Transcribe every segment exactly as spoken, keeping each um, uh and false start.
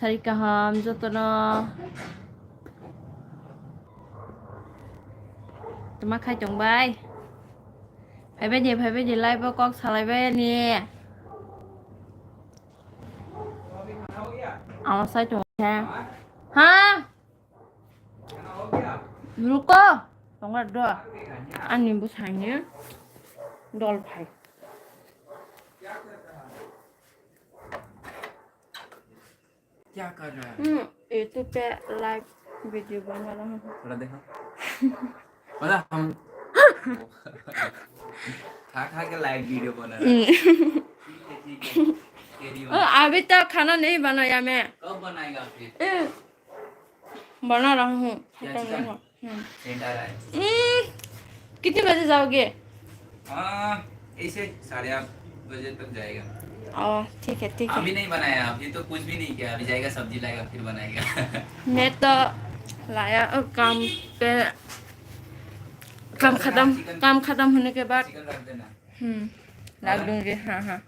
Sari kaham jotono. Tama khai tong bai. Phaibai de, phaibai de, live o kok salai bai ani. Ama sai tong khe. Ha? Ruko. Tong do. Ani bwsai ni dol phai. क्या कर रहा है? हम्म, YouTube पे live video बना रहा हूँ। थोड़ा देखा। पता हम खा खा के लाइव वीडियो बना रहा है। हम्म। ठीक है, ठीक है। तेरी ओ, बात। अभी तो खाना नहीं बनाया मैं। कब बनाएगा फिर? ए, बना रहा हूँ। क्या चिकन? हम्म। सेंटर है। हम्म, कितने बजे जाओगे? हाँ, ऐसे साढ़े आठ बजे तक जाएगा। ओ, ठीक है, ठीक है। अभी नहीं बनाया, अभी तो कुछ भी नहीं किया, अभी जाएगा सब्जी लाएगा फिर बनाएगा। मैं तो लाया, अ, काम पे, काम खत्म, चिकन, काम खत्म होने के बाद। चिकन रख देना। हम्म, रख दूंगी, हाँ, हाँ।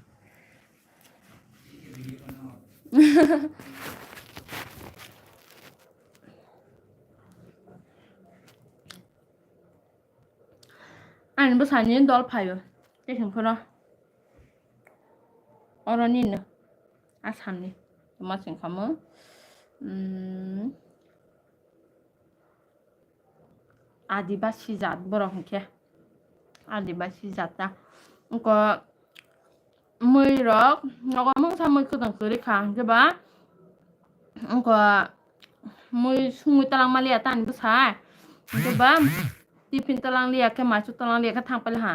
Ani bwsani dol phaio, tei hwn phano oro nini Assamni tongma sing khamu, mm, Adibasi jat borok hinkhe, Adibasi jat ta. Wngkha mui rok nogo mungsa mui kwtang kwrwi kha, hinkhe ba wngkha mui sungwi twlang maliya tani bwsa, hinkhe ba tiffin twlang liya khe, maichuk twlang liya khe thang paila ha.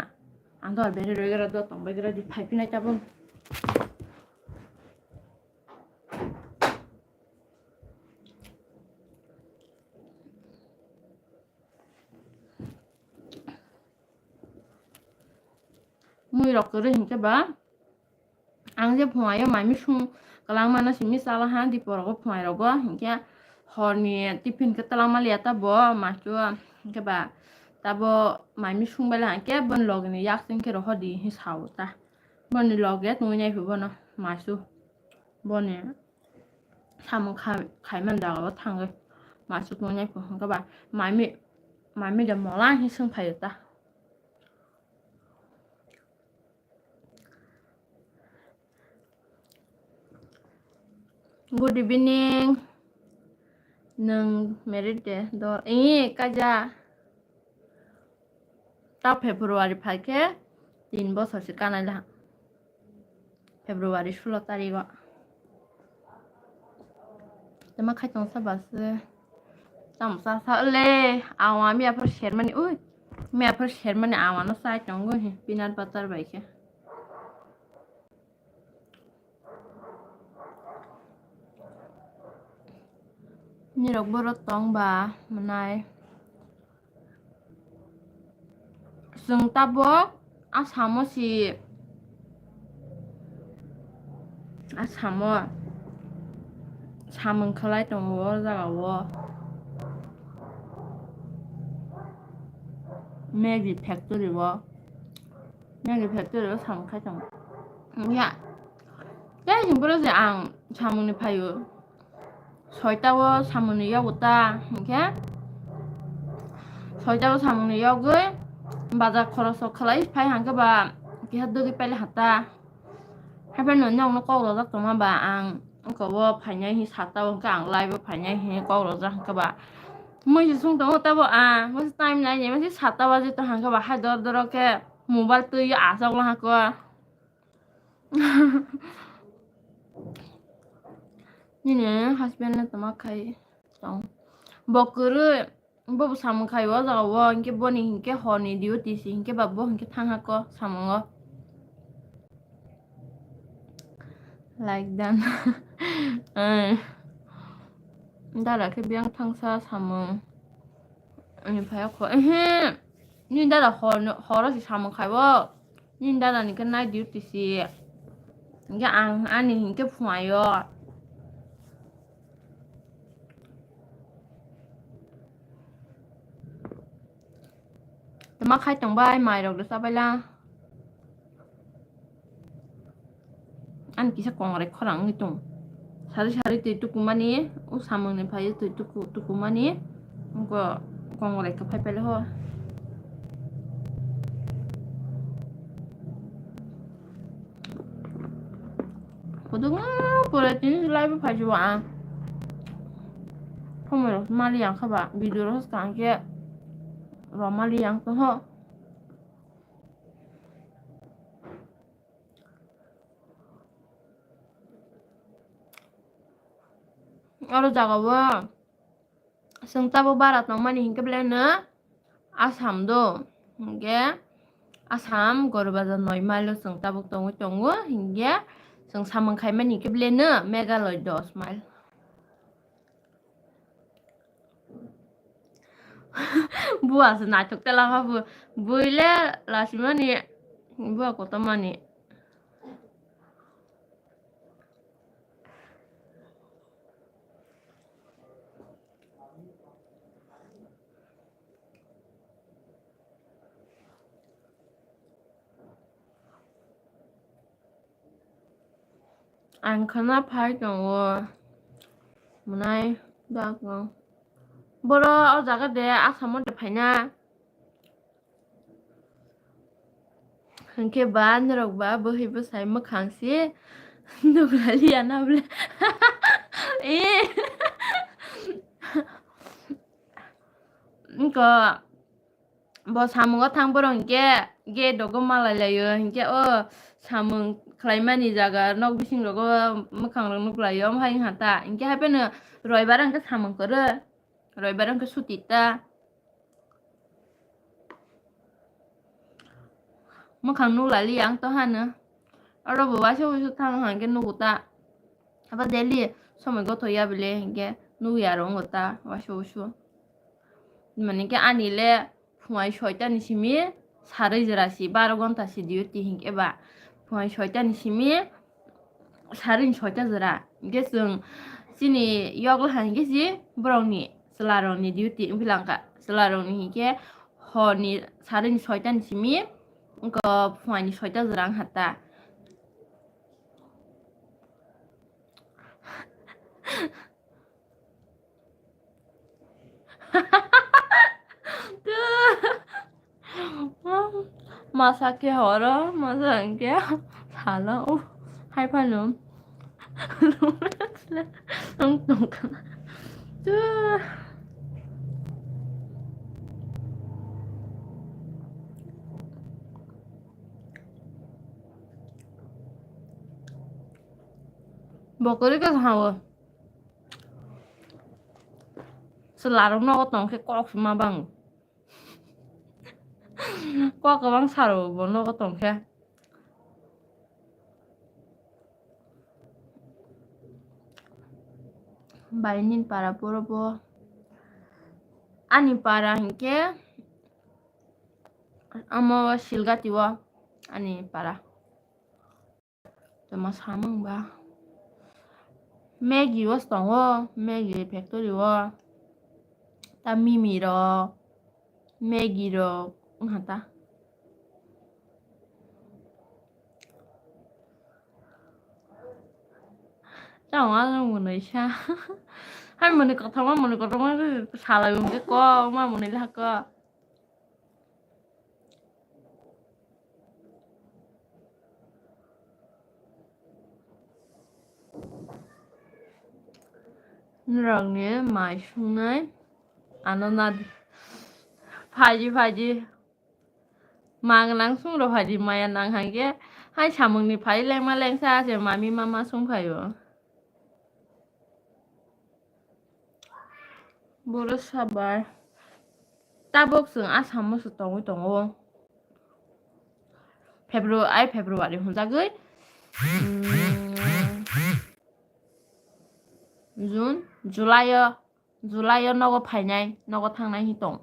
Ang dor beri roi gra do tong bai gra di phai phinai tabuk. Mui rok kwrwi hinkhe ba ang je phungai o mai misung kwlangma no simi chala ha dipor rogo phungai rogo hinkhe horni tiffin khe twlangma liya ta bo maichuk hinkhe ba tabo mai misung bai la hinkhe boni loge ni yak sing khe rohor di hinwi sao ta boni loge tongwi nai phi bono maichuk boni. Samung khai, khai man jaga o thangwi maichuk tongwi nai pho hwnkhe ba mami, mami de mola hinwi swng phaio ta. Good evening. Nwng married de do? Ee, kaja. Ta February phai khe tin bosor se kanai la. February sulo tarigo. Tama khai tong sa bas. Tam sa sa le. Awa mi aphar shermani. Ui. Mi aphar shermani awa no sai tongo hi. Peanut butter bai khe. Nirok borok tong ba mwnai. Chwng tabuk Assam o si, Assam o samung khlai tongo o jaga o. Maggie factory o, Maggie factory o samung khai tongo. Ya, tei hwnphuru je ang samungni phaio. Soita o samungni yago ta hinkhe, soita o samungni yagwi bazar khoroso khlai phai hangkhe ba keha dogwi pailai ha ta. Haiphano nokno kok rojak tongma ba ang wngkha o phainai hinwi sata o hwnkhe ang live o phainai hinwi kok rojak hwnkhe ba mui se sung tongo tabo ang mui se time nai nai mui se sata baji tong hwnkhe ba hai dor doro khe mobile twi achuk la hwnkhe. Nini husband no tama khai tong. Bo kwrwi, bo bo samung khai o jaga o, hinkhe boni hinkhe horni duty si, hinkhe ba bo hinkhe thang ha ko samungo. Like dan. Eh. Dara khe biyang thangsa samung. Ani phai kho, ehe. Nini dada hor, horo se samung khai o. Nini dada ni khe night duty si. Hinkhe ang ani hinkhe phungai o. Tama khai tong bai mai rok do cha bai la. Ani kisa kongrai khorang wngwi tong. Sari sari twi tukumani, o samungni phai twi tuku-, tukumani, wngkha kongrai kwphai pele ho. Kodok pore tini live phai jua ang. Phone rok mali ang kha ba, video rok kha ang khe ro mali ang to ho. Oro jaga o chwng tabuk bara tongmani hinkhe belai no Assam do, hinkhe Assam Gorbaja noi mile o chwng tabuk tongwi tongo, hinkhe chwng samung khaimani hinkhe belai no Meghalaya dos mile. Bua se naithok tela kha bo. Bui le lasimani, bua kotomani. Ang khana phai tongo. Mwnai dak no. Boro o jaga de Assam o de phaina. Hinkhe ba norok ba bwhwi bwsai mwkhang se nuklaliya na bwle. Eh. Wngkha. Bo samungo thang borok hinkhe gate rogo malai laio, hinkhe o samung khlaimani jaga nok bising rogo mwkhang rok nuk laio, omo hai wngkha ta. Hinkhe hai phano roibaro hinkhe samung kwrwi, roibaro hinkhe suti ta. Mwkhang nuk laliya ang to hano. Oro bo waisa waisa thang hinkhe nugo ta. Abo daily somoi gotho ya bile hinkhe nukya aro wngkha ta waisa waisa. Mane khe ani le phungai soita ni simi sarwi jora si, baro gonta si duty hinkhe ba phungai soita ni simi sarwi ni soita jora. Hinkhe chwng chini yokla hai hinkhe si borok ni chwla rok ni duty wngphi langkha. Chwla rok ni hinkhe hor ni sarwi ni soita ni simi wngkha phungai ni soita jora wngkha ta. Masa khe horo, masa hinkhe salo, o hai phano. Ang tongkha. Bo kwrwi khe sao. Chwla rok nogo tong khe kok se ma bang. Kok kwbang saro bo nogo tong khe. Bai nini para poro bo. Ani para hinkhe omo Silgati o ani para. Tama samung ba. Maggie o tongo, Maggie factory o. Ta Mimi rok, Maggie rok wngkha ta. Tamo ano mwnwi sa. Hai mwnwi kothoma, mwnwi kothoma salai wngkhe kok, ma mwnwi lahai kok. Norokni mai sungnai ano nadi. Phaidi, phaidi. Ma gwnang sung rw phaidi, maya nang hangkhe hai samungni phai lengma lengsa se mami mama sung phaio. Boro sabar. Tabuk chwng Assam o se tongwi tongo. February, ai February hwnjagwi, mm, June, July o, July o nogo phainai, nogo thangnai hi tong.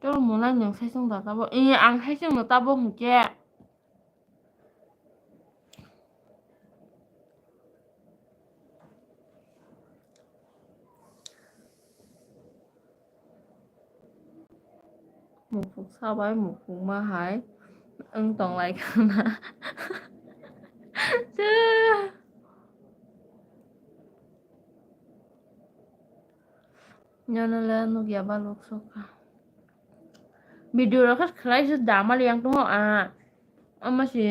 Tei mwnai nwng saichung da tabuk. Ee, ang saichung no tabuk hwnkhe. Muphuk sabai muphukma hai wng tong lai khna. Nono le nukya balok sokha. Video rok khe khlai se dama le yang tongo a. Ama si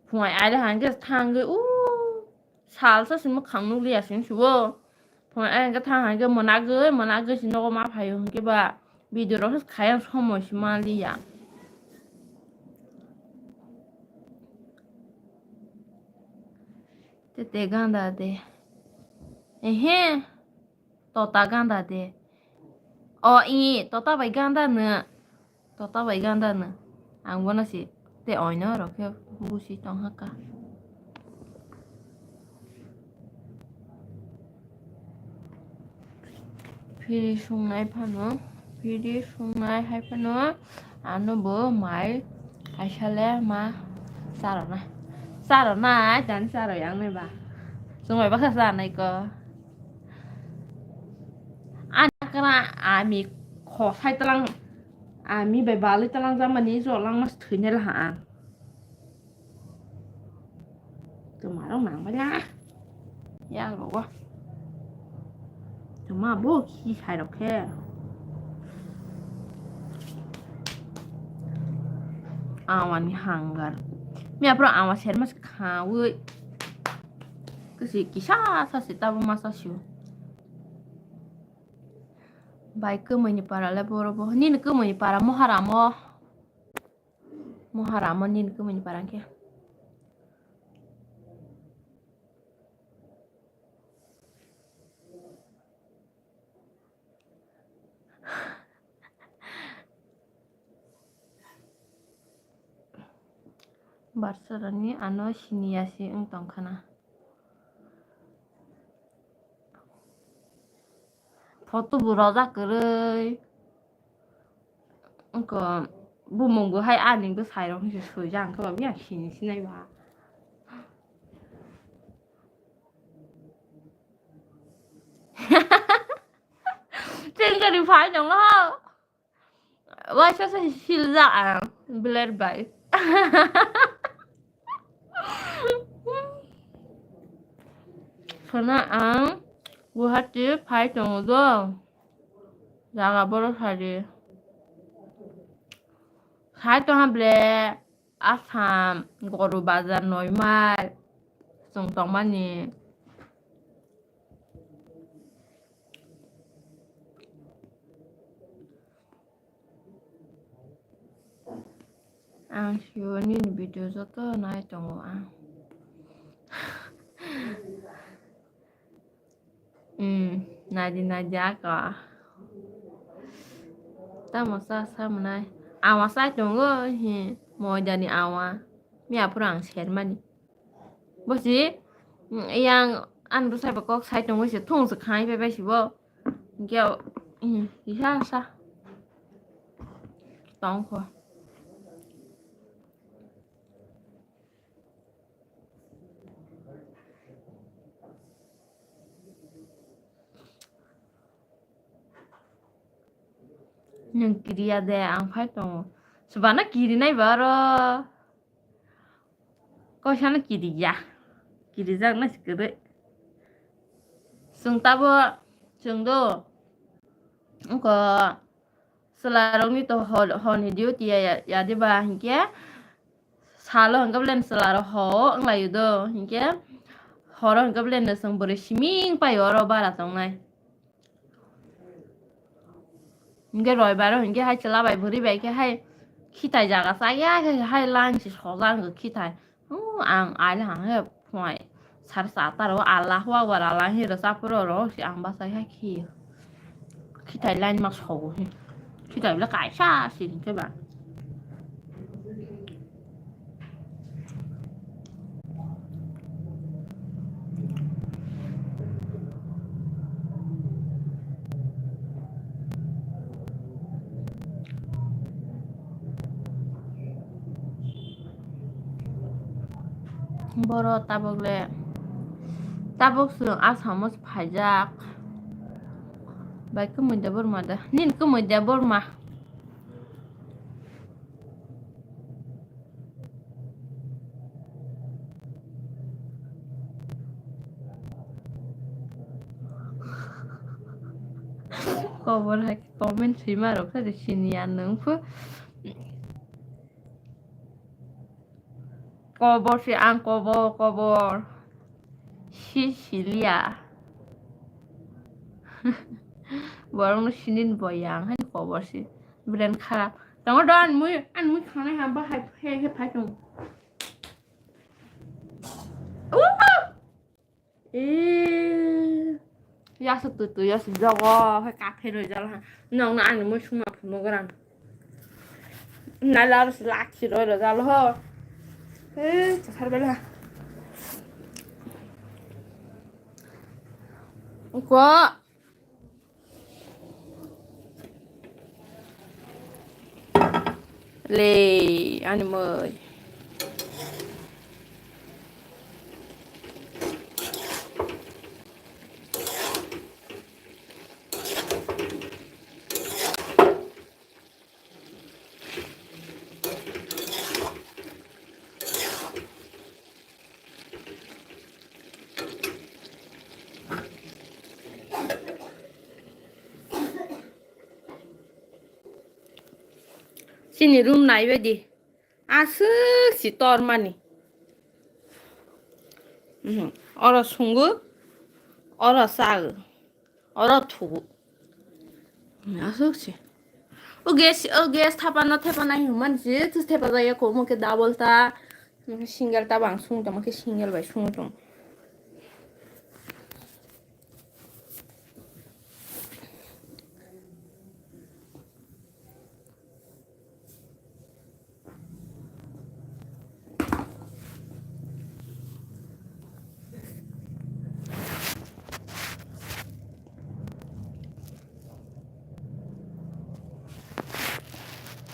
phungai aile hangke thangwi u salsa si mukhang nukliya sing subo. Phungai aile hangke thang hangke mwnagwi mwnagwi si nogo ma phaio hwnkhe ba video rok khe khayang somoi si manliya. Tete ganda de. Ehe. Tota ganda de. O i, tota bai ganda no. Tota bai ganda no. Ang bono si te oino rok khe busi tong haka. Phiri sungnai phano, phiri sungnai hai phano. Ano bo mai kaisa le ma charana. Charana, dan charo yang nai ba. Sungbai baka chanai ko. Ani kana ami khosai talang, ami bai balwi talang jamani jolang mas thwinai laha ang. Twmarok nangbai na. Yang rogo. Twma bo khi sai rok khe. Awani hangar. Miya pro awa serma khawi. Kasi kisa sa se tabo masa sio. Bai kwmwi ni para le boro bo. Nini kwmwi ni para Moharamo. Moharamo nini kwmwi ni para khe. Barsarani ano siniya si wng tongkha na. Photo bo rojak kwrwi. Wngkha bumung bo hai ani bwsai rok hinwi swijak wngkha ba, biyang sini sinai ba. Chengkari phai tongo. Waisa se siljak ang blur bai. Phano ang Guwahati phai tongo do. Jaga boro sari. Sai tongha ble Assam, Goru Bazar, Noimai. Chwng tongmani. Ang sio nini video joto nai tongo ang. Hmm, naidi naidi ako. Tamo sa sa mwnai. Awa sai tongo hi, moidani awa. Miya phuru ang sermani. Bosi, mm, yang an bwsai ba kok sai tongo se thung se khai pai pai si bo. Hinkhe, mm, kisa sa. Tong kho. Nwng kiriya de, ang phai tongo. Subana kirinai ba aro. Koisano kiriya. Kirijaknai se kwrwi. Chwng tabo, chwng do. Wngkha chwlarokni to hor, horni duty ya, ya, ya diba hinkhe. Salo hinkhe belai chwlarok ho wnglaio do. Hinkhe horo hinkhe belai chwng bwrwi siming paio oro bara tongnai. Hinkhe roibaro hinkhe hai chwla bai bwrwi bai khe hai khitai jaga chaya khe hai line se sojak wngkha khitai. Ang aile hang khe phunai sar chata ro Allah hua bara lang hi rwchapro ro si ang bachai hai khi. Khitai line ma sogo hi. Khitai bwle kaisa si hinkhe ba. Boro tabok le, tabok chwng Assam o phaijak. Bai kwmwi de Borma de, nini kwmwi de Borma. Kobor hai comment sima rok sa de sini ya nung phu. Kobor si ang kobor, kobor. Si siliya. Borok no sinin bo yang hai kobor si. Brand kharap. Tongo do an mui, an mui khana ha ba hai he he phai tung. Ee, yasuk tu tu yasuk jogo, hai kaphir roi jalo ha. Nong na ani mui suma phuno goran. Nala aro si lakhi roi roi jalo ho. Ee, chasar bela. Ko. Le, ani mui. Chini room naibaidi. Aswk si tormani. Mhm. Oro sungo, oro chago, oro thugo. Aswk si. O gas, o gas thapana, thepana hinmani si, tus thepa jaya ko, mo ke double ta, single ta bang sung tong, mo ke single bai sung tong.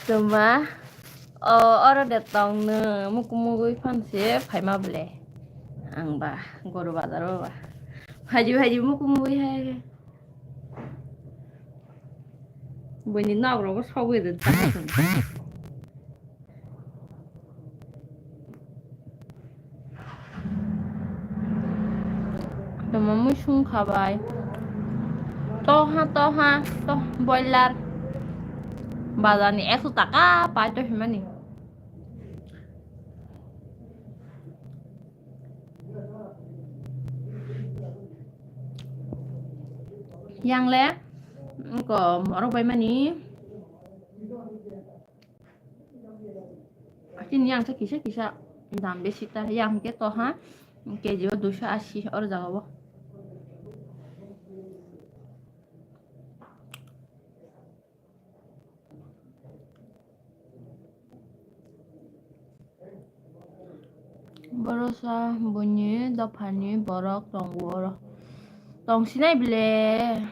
Tuma, o, oro de tong no, muku mugui phan se phaima ble. Ang ba, goru bazar o ba. Phaji, phaji, muku mugui hai. Buini nok rogo sogwi rijak. Tamo mui sung kha bai. Toha, toha, to boiler. Bazar ni ekso taka pai to himani. Yang le, ko morok bai mani. Chini yang khe kisa kisa dam besi ta, yang khe toha K G o duiso asi oro jaga o. Borosa buini dophani borok tongo oro. Tong sinai bile.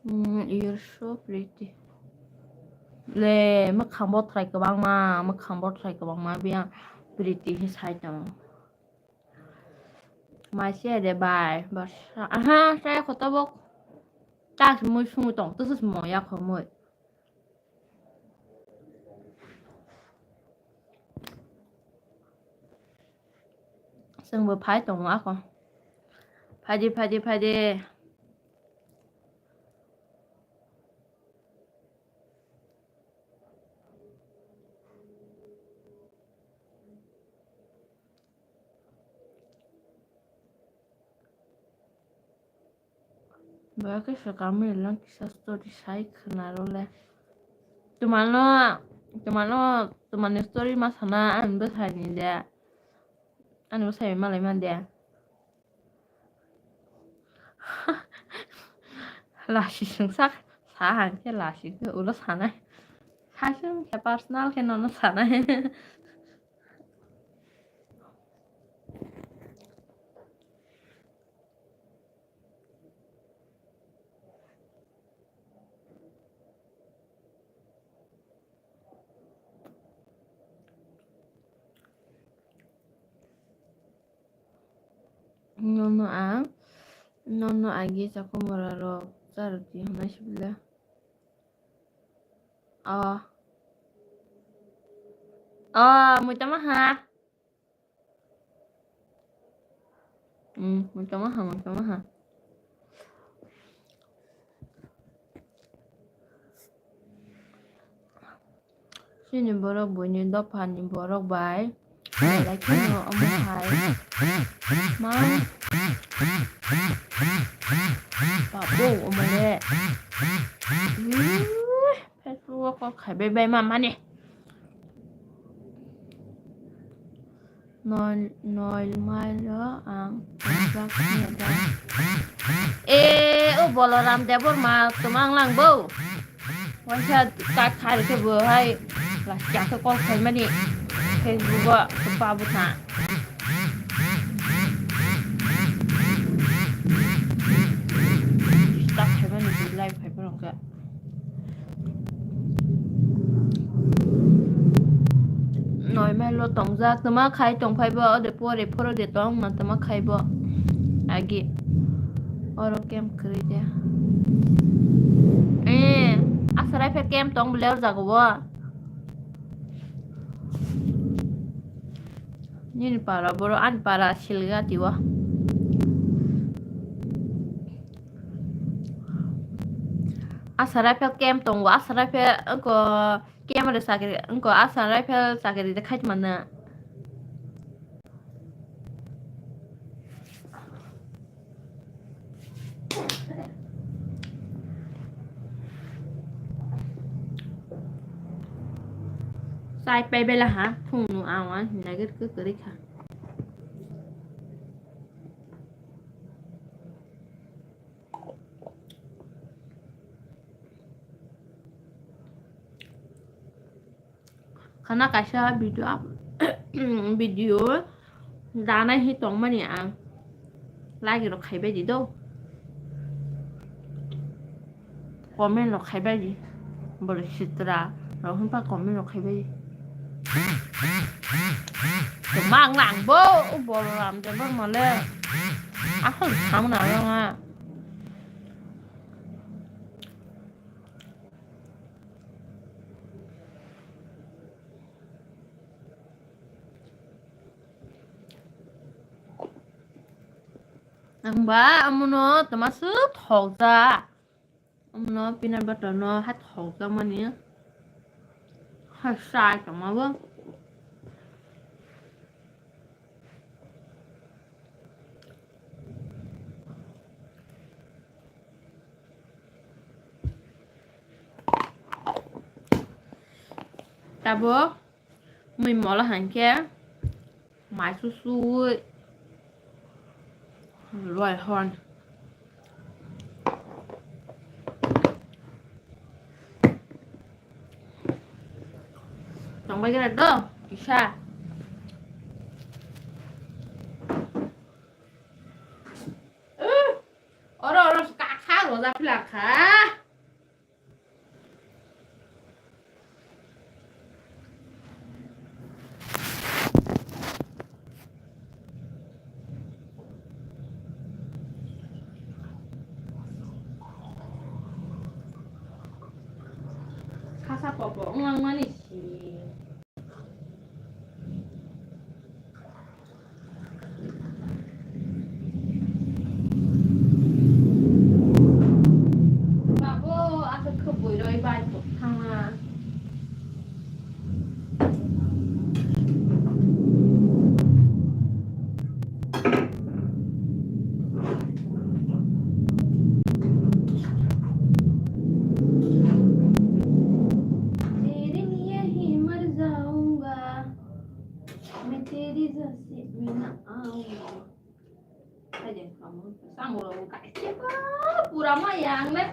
Mm, you're so pretty. Le, mwkhang bothrai kwbangma, mwkhang bothrai kwbangma, biyang pretty hi sai tong. Mai se de bai, basa. Aha, saya kho tabuk. Tak mui sungu tong, tu sus mo ya kho mui. Chwngbo phai tongo ako. Phaidi, phaidi, phaidi. Ba khe swkang mili lang kisa story sai khwnaro le. Twmano, twmano, twmani story ma sana ani bwsai ni de. Ani bwsai malai man de. Lasi sungsak sa hang khe lasi khe ulo sanai. Saisung khe personal khe nono sanai. Nono ang, nono agi chakhumora rok charwdi hwnwi sibla. O. O, mui tamo ha. Hmm, muchungma ha, muchungma ha. Chini borok buini dophani borok bai belai kheno omo hai ma. Babo, omo le. Ui, Facebook o kok khai bai bai ma mani. Noi, noi mailo ang pajak ya da. E, o Boloram Debbarma twmang lang bo. Waisa ta khai khe bo hai. Last khe call khai mani. Facebook o ba bo tha. Start khai mani live khai mani khe. Noi mailo tongjak, tama khai tongphai bo, ode pore phoro de tong ma tama khai bo. Agi. Oro camp kwrwi de. Eh, aswrai phe camp tong bole o jaga o. Nini para boro ani para Silgati o. Asa rifle camp tongo, asa rifle wngkha camp rw chakri, wngkha asa rifle chakri rw khaitmano. Chai pai bela ha, phungno awa hinna gir kwrwi kha. Khana kaisa video up-, video danai hi tongmani ang like rok khaibai di do, comment rok khaibai di, bwrwi sitra rok hwnba comment rok khaibai di. Mang lang bo, Boloram Debbarma le asal samna rong a. Ang ba amono tama swk thokjak. Amono peanut butter no hai thokjak mani. Hai chai tongma bo. Tabuk mui mola hinkhe mai susui loi hwn. Tongbai gra do kisa. Oro oro kakha roja pila kha. Khasa popo wngmani si. Babo, aswk khe bwrwi bai thangma. तेरे लिए ही मर जाऊंगा, मैं तेरी जैसे में ना आऊंगा। Hai de, kamu, samura, kaisa, pura ma yang le.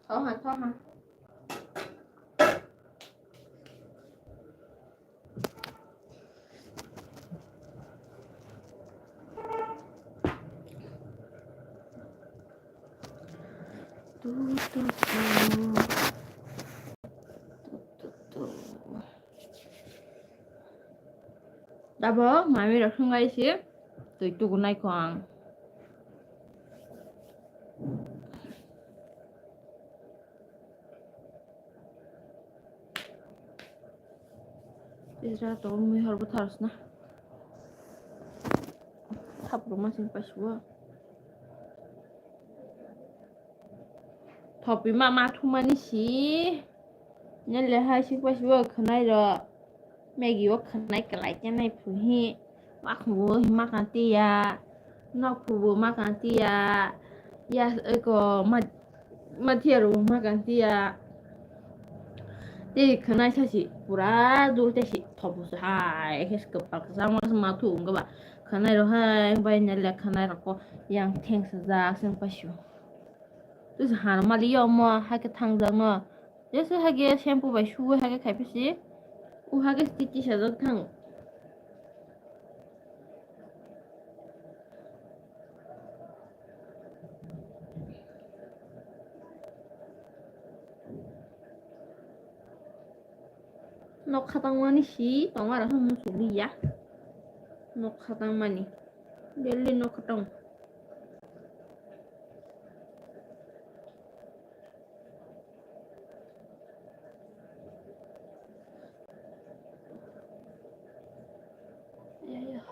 Thok ha, thok ha. Tu, tu, tu. Tu, tu, tu. Tabok mami rok thung bai se twi tugu nai kho ang. Tejra to mui hor bwthar sna. Thap rwma sing paisuo. Thopi ma ma thumani si. Nele hai sik paisuo khwnai ro. Maggie o khwnai kwlai khe nai phu hi. Wakhungo hi ma kan tiya. Nok phubo ma kan tiya. Ya eko ma, ma thiya ro ma kan tiya. Tei khwnai sa si pura dul tei si thobu sa hai khe kwpal kwchangma ma thu wng ba khwnai rok hai bai nai le khwnai rok ko yang theng sajak se wng pai sio. Tei se han mali yo omo hai khe thang jak no jesu hai khe shampoo bai suwi hai khe khai phi si u hai khe titi sajak thang. Nok khatang mani si tong aro hwn muchuk ya. Nok khatang mani. Daily nok khatang. Ya, ya.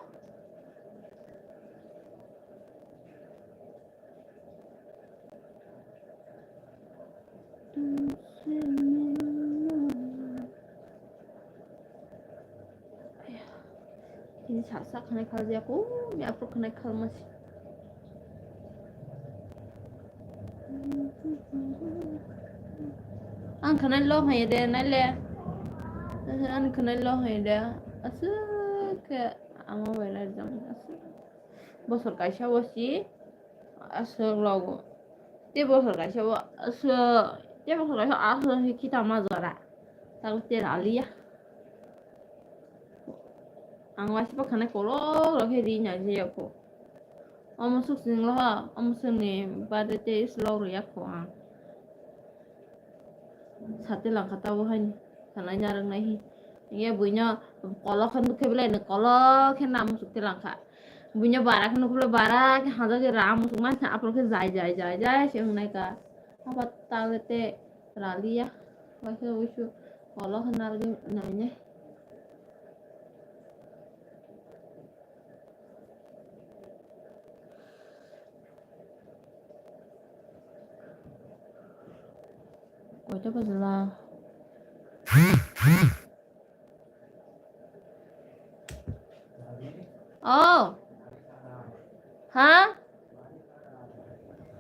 Ini sak sak khanai khal jaya ko, mi aphuru khanai khal masi. Ang khanai lo hai de, nai le. Ang khanai lo hai de. Aswk khe ama bai lai jang aswk. Bosor kaisa o si aswk logo. Tei bosor kaisa o aswk, tei bosor kaisa aswk hi kita ma jora. Talo tei raliya. Ang waisa pa khanai kolok rok khe ri nai je yako. Omo swk chwng lo ha, omo swkni bade tei swlok rw yak kho ang. Sati langkha tabo haini, sanai narwk nai hi. Ye buino kolok khe nukhe belai ni kolok khe na musuk te langkha. Buino bara khe nukhe belai bara khe hajak ra musuk man sa apor khe jai jai jai jai se wngnai ka. Apa tale te raliya. Waisa wisu kolok khe narwk nai nai. Koita bajala? Oh. Ha?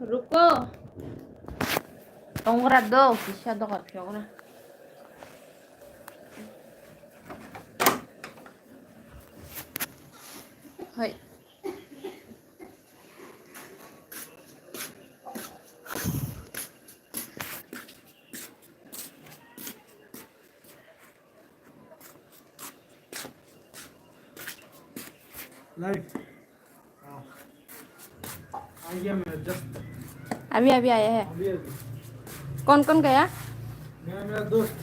Ruko. Tongra do, kisa dogar piyok na. Hai. Live. हाँ। आ गया मेरा just। अभी, अभी आया है। अभी, अभी। कौन, कौन गया? मेरा, मेरा दोस्त।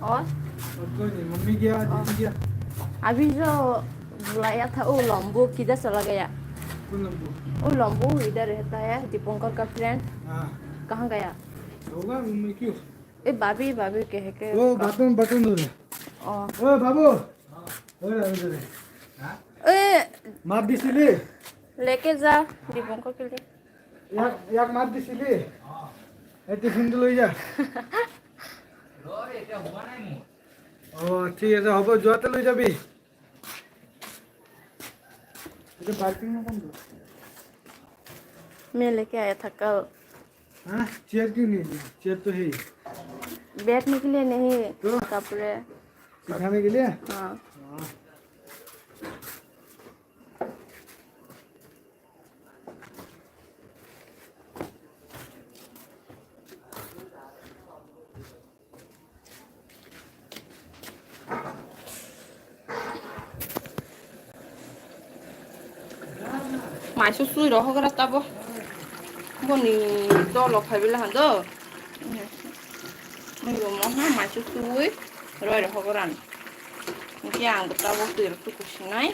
और? और कोई नहीं, मम्मी गया, और? दीदी गया। अभी जो बुलाया था, वो लंबू किधर चला गया? कौन लंबू? वो लंबू इधर रहता है, दीपंकर का friend। हाँ। कहाँ गया? होगा, मम्मी क्यों? ए, भाभी, भाभी कह के वो का- बर्तन, बर्तन धो रहे। ओ। ओ, बाबू। ओए, ओए, ओए। हाँ? ए। मार दिसिली? लेके जा, दीपंकर के लिए। याक, याक मार दिसिली? ए, टिफिन तो लई जा। लो रे, क्या हुआ नहीं मुँह? ओ, ठीक है, तो हबो जुआते लई जाबी। এটা পার্কিং না কোন? मैं लेके आया था कल। हाँ, चेयर क्यों नहीं दिया? चेयर तो है ही। बैठने के लिए नहीं, तो? कपड़े। सिखाने के लिए? हाँ। हाँ। Maisu sui rok hogora tabo. Boni dolo phai bela hando. Nunggo mo ha maisu sui roi rok hogora. Hingke ang bo tabo twi rok tuku sinai.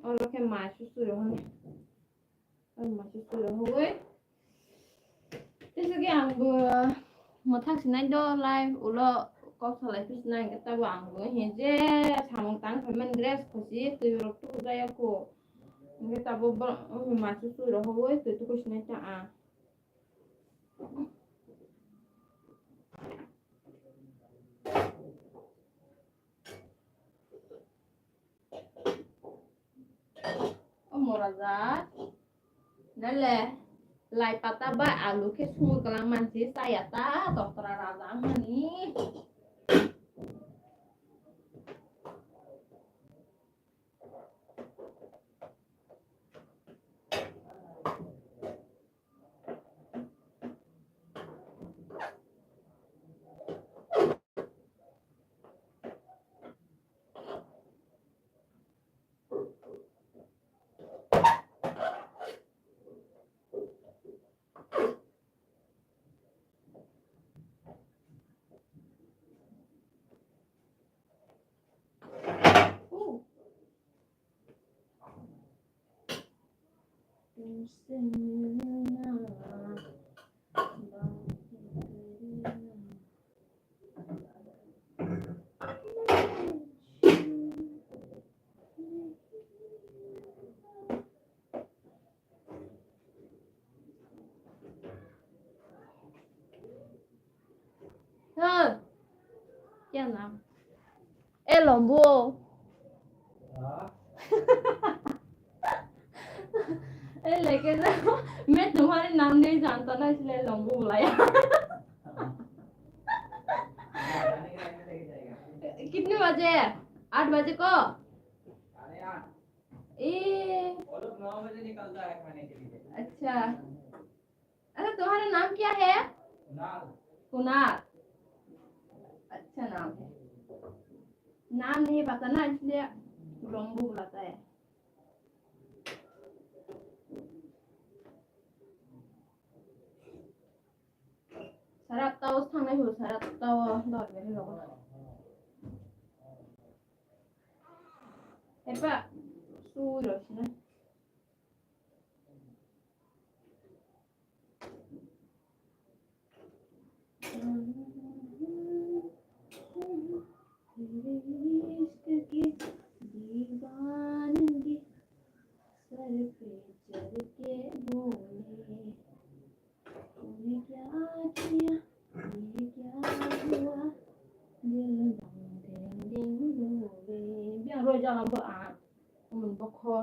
Oro khe maisu sui rok hwnwi. Ang maisu sui rok hwnwi. Tei se khe ang bo mwthang sinai do live ulo kok salai phi sinai hwnkhe tabo ang bo hiya je samung tang phaimani dress khosi twi rok tuku jaya kho. Hwnkhe tabo bo maisu sui rok hwnwi twi tuku sinai ta ang. Omo raja, nale lai pata bai alu khe sungwi kwlang mansi chaya ta toktra raja wngmani. Hơ. Kya naam? ए लंबू। ए लेके जाओ। मैं तुम्हारे नाम नहीं जानता ना, इसलिए लंबू बुलाया। कितने बजे? आठ बजे को? ए। वो लोग नौ बजे निकलता है खाने के लिए। अच्छा। अच्छा, तुम्हारा नाम क्या है? कुणाल। कुणाल। अच्छा नाम है। नाम नहीं पता ना, इसलिए लंबू बुलाता है। Sara tao thangnai hwnkhe sara tao dor bini rogo. Epa, sui rw sina. तेरे इश्क की दीवानगी सर पे चढ़ के बोले। Biang roi jalan bo ang, umon bokho.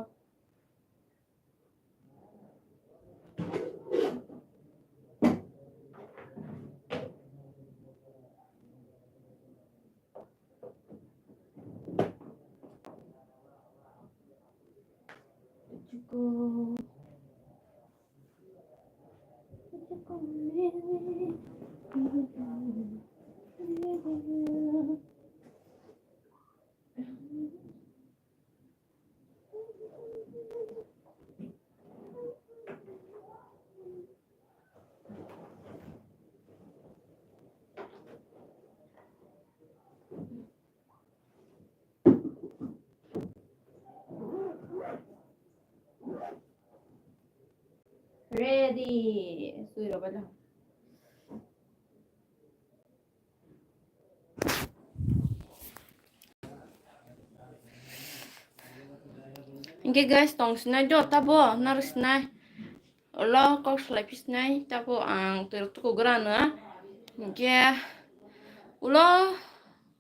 Ready. Sui rok bai. Hingke guys, tong sinai do tabo, nar sinai. Ulo kok salai phi sinai, tabo ang twi rok tuku gra no. Hingke ulo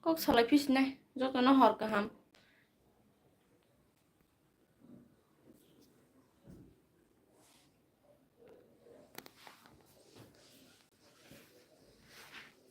kok salai phi sinai, joto no hor kaham.